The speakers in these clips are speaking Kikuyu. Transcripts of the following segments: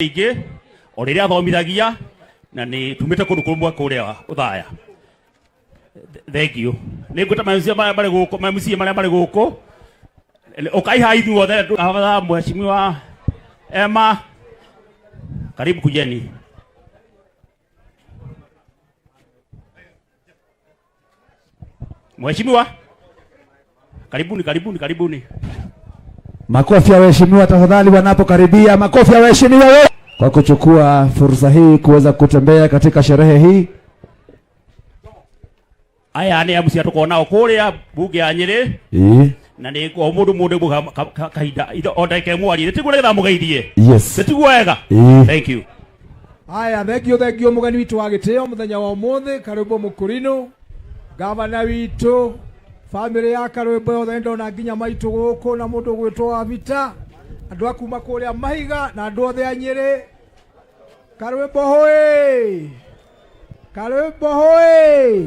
Ingĩ o rĩrĩa athomithagia na nĩ tumĩte kũndũ kũmwe kũrĩa ũthaya. Thank you. Nĩ ngwĩta ma MCA marĩa marĩ gũkũ, ma MCA marĩa marĩ gũkũ. Ũkai haha ithuothe, haha mheshimiwa Emma, karibu kujeni. Mheshimiwa, karibuni, karibuni, karibuni. Makofi ya waheshimiwa tafadhali, wanapokaribia. Makofi ya waheshimiwa we! Kwa kuchukua fursa hii kuweza kutembea katika sherehe hii. Aya nĩ MCA tũkoragwo nao kũrĩa bunge ya Nyĩrĩ. Na nĩ o mũndũ mũndũ kahinda o ndagĩka ĩmwe arie, tiguo nĩgetha mũgeithie? Yes. Tiguo wega? Ĩĩ. Thank you. Aya, thengio, thengio mũgeni witũ wa gĩtĩo mũthenya wa ũmũthĩ, Karwĩmbo Mũkũrinũ, gavana witũ, famĩlĩ ya Karwĩmbo yothe, ndona nginya maitũ gũkũ na mũndũ ũgwĩtwo wa Vita, andũ a kuma kũrĩa Mahiga na andũ othe a Nyĩrĩ. Karwĩmbo hũĩ! Karwĩmbo hũĩ!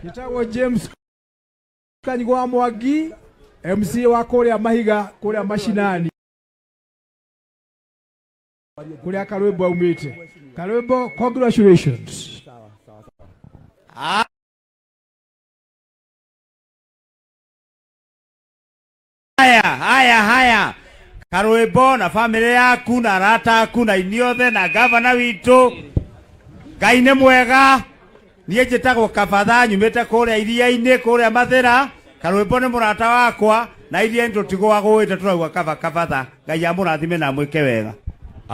Njĩtagwo James Kanyigwa wa Mwangi, MC wa kũrĩa Mahiga, kũrĩa mashinani, kũrĩa Karwĩmbo aumĩte. Karwĩmbo, congratulations. Haya, haya, haya. Karwĩmbo na famĩlĩ yaku na arata aku na inyuothe na gavana witũ, Ngai nĩ mwega. Niĩ njĩtagwo Kabatha, nyumĩte kũrĩa iria-inĩ kũrĩa Mathĩra. Karwĩmbo nĩ mũrata wakwa na iria-inĩ tũtigũagũĩte, tũrauga kaba Kabatha. Ngai amũrathime na amwĩke wega.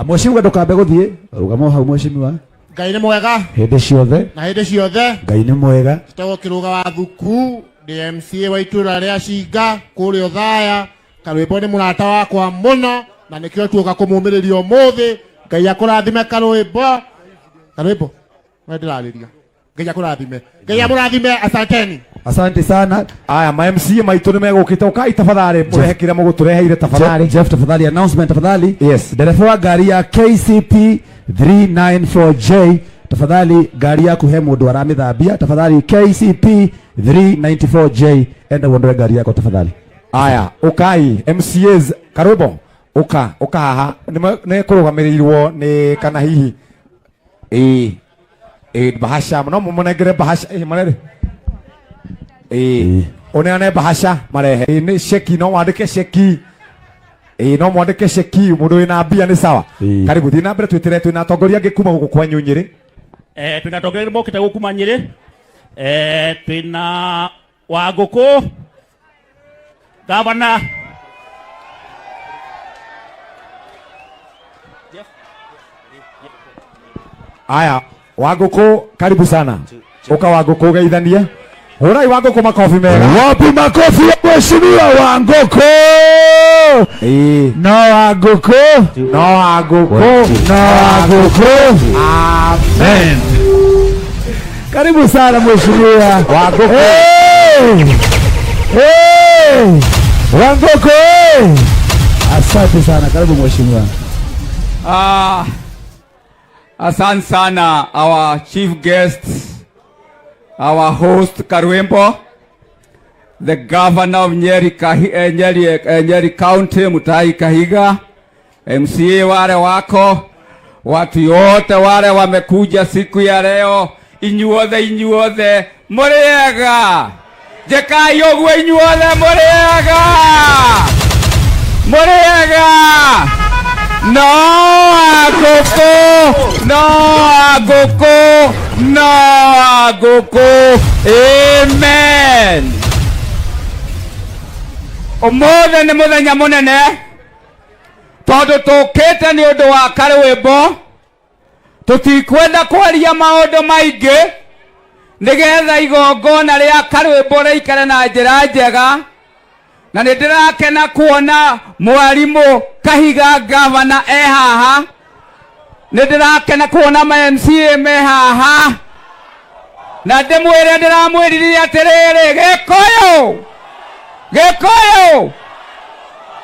Mheshimiwa, ndũkambe gũthiĩ, rũgama hau mheshimiwa. Ngai nĩ mwega hĩndĩ ciothe na hĩndĩ ciothe. Ngai nĩ mwega. Njĩtagwo Kĩrũga wa Thuku, ndĩ MCA wa itũũra rĩa Cinga kũrĩa Othaya. Karwĩmbo nĩ mũrata wakwa mũno na nĩkĩo tuoka kũmũmĩrĩria ũmũthĩ. Ngai akũrathime Karwĩmbo. Karwĩmbo, we ndĩrarĩria. Ngai akũrathime. Ngai amũrathime, asanteni. Asante sana. Aya, ma MCA maitũ nĩ megũkĩte, ũkai tafadhali mũrehe kĩrĩa mũgũtũreheire tafadhali. Jeff, tafadhali announcement tafadhali. Yes. Ndereba wa ngari ya KCP 394J, tafadhali ngari yaku he mũndũ aramĩthambia, tafadhali KCP 394J, enda uondoe ngari yako tafadhali. Aya, ũkai MCAs. Karwĩmbo, ũka, ũka haha. Nĩ kũrũgamĩrĩirwo nĩ kana hihi ĩĩ ĩĩ bahasha no mũmũnengere bahasha ĩĩ marere ĩĩ ũneane bahasha marehe. Ĩĩ nĩ ceki, no wandĩke ceki, ĩĩ no mwandĩke ceki, mũndũ wĩna mbia nĩ sawa. Karibu, thiĩ na mbere twĩtĩre twĩna atongoria angĩ kuma gũkũ kwanyu Nyĩrĩ. Twĩna atongoria mokĩte gũkũ kuma Nyĩrĩ. Twĩna Wangũkũ gavana. Aya, Wangũkũ, karibu sana, ũka Wangũkũ ũgeithanie. Hũrai Wangũkũ makobi mega. Wapi makofi ya mheshimiwa Wangũkũ? Ĩĩ. No Wangũkũ. No Wangũkũ. No Wangũkũ. Amen. Karibu sana mheshimiwa Wangũkũ. Hey! Hey! Wangũkũ, hey! Asante sana, karibu mheshimiwa. Asante sana our chief guest, our host Karwimbo, the governor of Nyeri County Mutahi Kahiga, MCA wale wako, watu yote wale wamekuja siku ya leo, inyuothe, inyuothe muriega, jekai ũguo, inyuothe muriega, muriega. No Wangũkũ, no Wangũkũ, no Wangũkũ, amen. Ũmũthĩ nĩ mũthenya mũnene tondũ tũkĩte nĩ ũndũ wa Karwĩmbo. Tũtikwenda kwaria maũndũ maingĩ nĩgetha igongona rĩa Karwĩmbo rĩikare na njĩra njega, na nĩ ndĩrakena kuona mwarimũ Kahiga gavana e haha, nĩ ndĩrakena kuona ma MCA me haha, na ndĩmwĩre ndĩramwĩrire atĩrĩrĩ, Gĩkũyũ, Gĩkũyũ,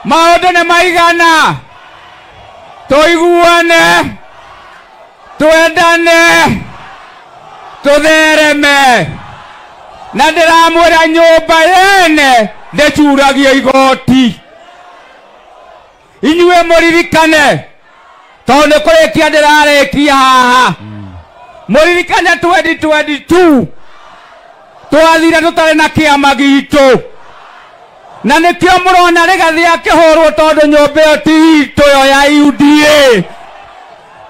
maũndũ nĩ maigana, tũiguane, twendane, tũthereme, na ndĩramwĩra nyũmba yene ndĩcuragia igoti. Inyuĩ mũririkane Tondũ nĩ kũrĩkia ndĩrarĩkia haha. Mũririkane 2022 twathire tũtarĩ na kĩama gitũ, na nĩkĩo mũrona Rigathĩ akĩhũrwo, tondũ nyũmba ĩyo ti itũ yo ya UDA.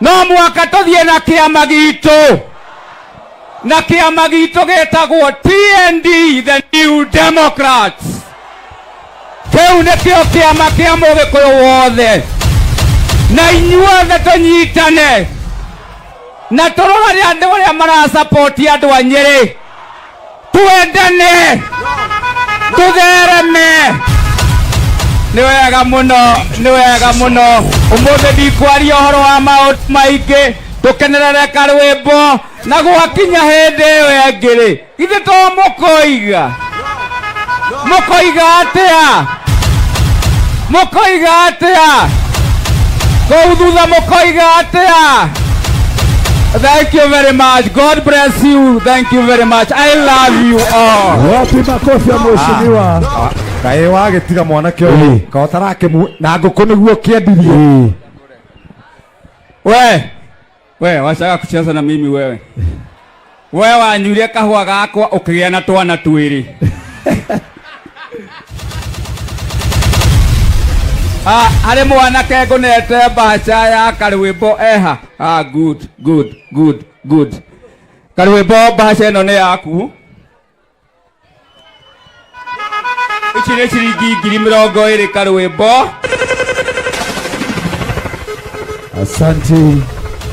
No mwaka tũthiĩ na kĩama gitũ, na kĩama gitũ gĩtagwo TND, the New Democrats. Kĩu nĩkĩo kĩama kĩa Mũgĩkũyũ wothe, na inyuothe tũnyitane na tũrorane andũ arĩa marasapoti andũ a Nyĩrĩ, twendane, tũthereme. Nĩ wega mũno, nĩ wega mũno. Ũmũthĩ ndikwaria ũhoro wa maũndũ maingĩ, tũkenerere karwĩmbo, na gwakinya hĩndĩ ĩyo ĩngĩ rĩ, githĩ to mũkoiga mũkoiga atĩa, mũkoiga atĩa kũu thutha, mũkoiga atĩa? Thank you very much. God bless you. Thank you very much. I love you all. Wapi makofi ya mheshimiwa? Kaĩ wagĩtiga mwanake ũyũ kaũtarakĩmu na ngũkũ nĩguo kĩendirie. We we wacaga kucheza na mimi wewe. We wanyuire kahũa gakwa ũkĩgĩa na twana twĩrĩ. Ah, harĩ mwanake ngũnete mbaca ya karwĩmbo eha. Ah, good, good, good, good. Karwĩmbo, mbaca ĩno nĩ yaku. Ici nĩ ciringi 20,000, karwĩmbo. Asante.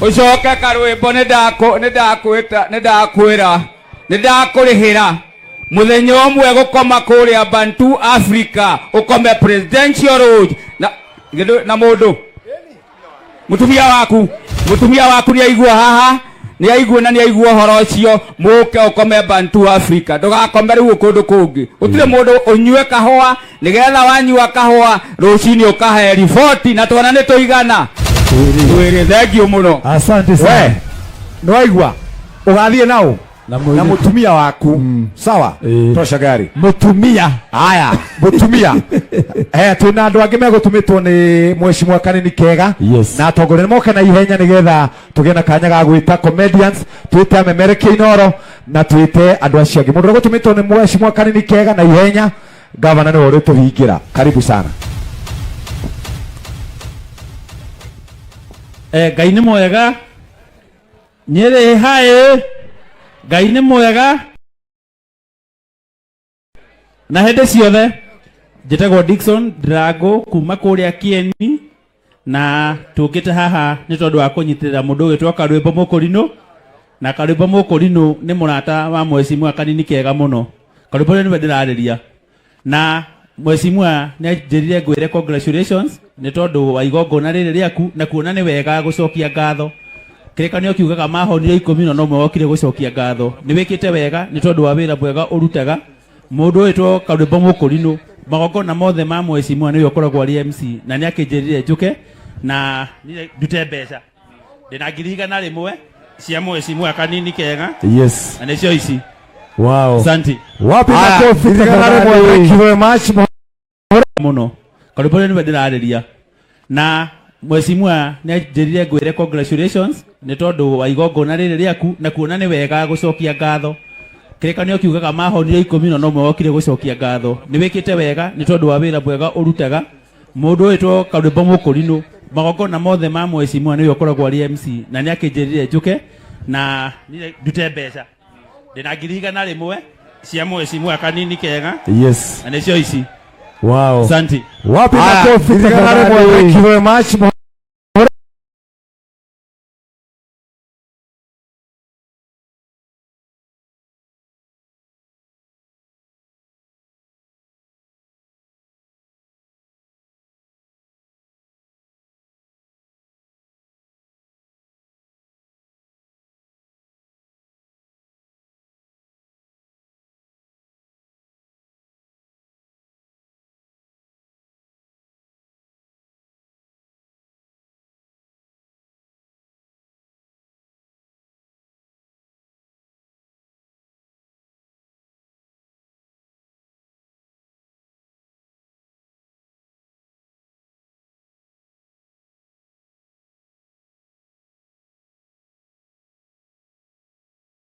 Ucoke karwĩmbo, nĩ ndakwĩta, nĩ ndakwĩra, nĩ ndakũrĩhĩra mũthenya ũmwe gũkoma kũrĩa Bantu Africa, ũkome Presidential Road na na mũndũ mũtumia waku nĩ aigua haha, nĩ aigua na nĩ aigua ũhoro ũcio. Mũke ũkome Bantu Africa, ndũgakome rĩu kũndũ kũngĩ gũtirĩ mũndũ. Ũnyue kahũa, nĩgetha wanyua kahũa rũcinĩ ũkahe riboti na twana nĩ tũigana twĩrĩ. Thank you mũno. Asante We sana. nĩwaigua ũgathiĩ nao Na na mũirĩtu. Mũtumia waku, sawa? Tosha gari. Mũtumia. Aya, mũtumia, eh, twĩna andũ angĩ megũtũmĩtwo nĩ mheshimiwa Kanini Kega na atongoria nĩ moke na ihenya nĩgetha tũgĩe na kanya ga gwĩta comedians, twĩte amemerekia inoro na twĩte andũ acio angĩ. Mũndũ ũrĩa gũtũmĩtwo nĩ mheshimiwa Kanini Kega na ihenya, gavana nĩwe ũrĩtũhingĩra. Karibu sana. Ngai nĩ mwega. Nyĩrĩ haĩ, Ngai nĩ mwega na hĩndĩ ciothe. Njĩtagwo Dickson Ndirango kuma kũrĩa Kieni, na tũkĩte haha nĩ tondũ wa kũnyitĩrĩra mũndũ ũgĩtwo Karwĩmbo Mũkũrinũ, na Karwĩmbo Mũkũrinũ nĩ mũrata wa mheshimiwa Kanini Kega mũno. Karwĩmbo nĩwe ndĩrarĩria, na mheshimiwa nĩ anjĩrire ngwĩre congratulations nĩ tondũ wa igongona rĩrĩ rĩaku, na kuona nĩ wega gũcokia ngatho. Kĩrĩkanĩro kiugaga mahonire 11 wokire gũcokia ngatho. Nĩ wĩkĩte wega nĩ tondũ wa wĩra mwega ũrutaga. Mũndũ wĩtwo Karwĩmbo Mũkũrinũ, magongona mothe ma mheshimiwa nĩwe ũkoragwo arĩ MC, na nĩ akĩnjĩrire njũke na ndute mbeca. Ndĩna 100,000 cia mheshimiwa Kanini Kega na nĩcio ici. Asante. Wapi Aya, makofi 100,000, tafadhali? thank you very much. Mũno. Karwĩmbo nĩwe ndĩrarĩria, na mheshimiwa nĩ anjĩrire ngwĩre congratulations nĩ tondũ wa igongona rĩrĩ rĩaku, na kuona nĩ wega gũcokia ngatho. Kĩrĩkanĩro kiugaga mahonire 11 wokire gũcokia ngatho. Nĩ wĩkĩte wega nĩ tondũ wa wĩra mwega ũrutaga. Mũndũ wĩtwo Karwĩmbo Mũkũrinũ, magongona mothe ma mheshimiwa nĩwe ũkoragwo arĩ MC, na nĩ akĩnjĩrire njũke na ndute mbeca. Ndĩna 100,000 cia mheshimiwa Kanini Kega na nĩcio ici. Asante. Wapi Aya, makofi 100,000, tafadhali? thank you very much.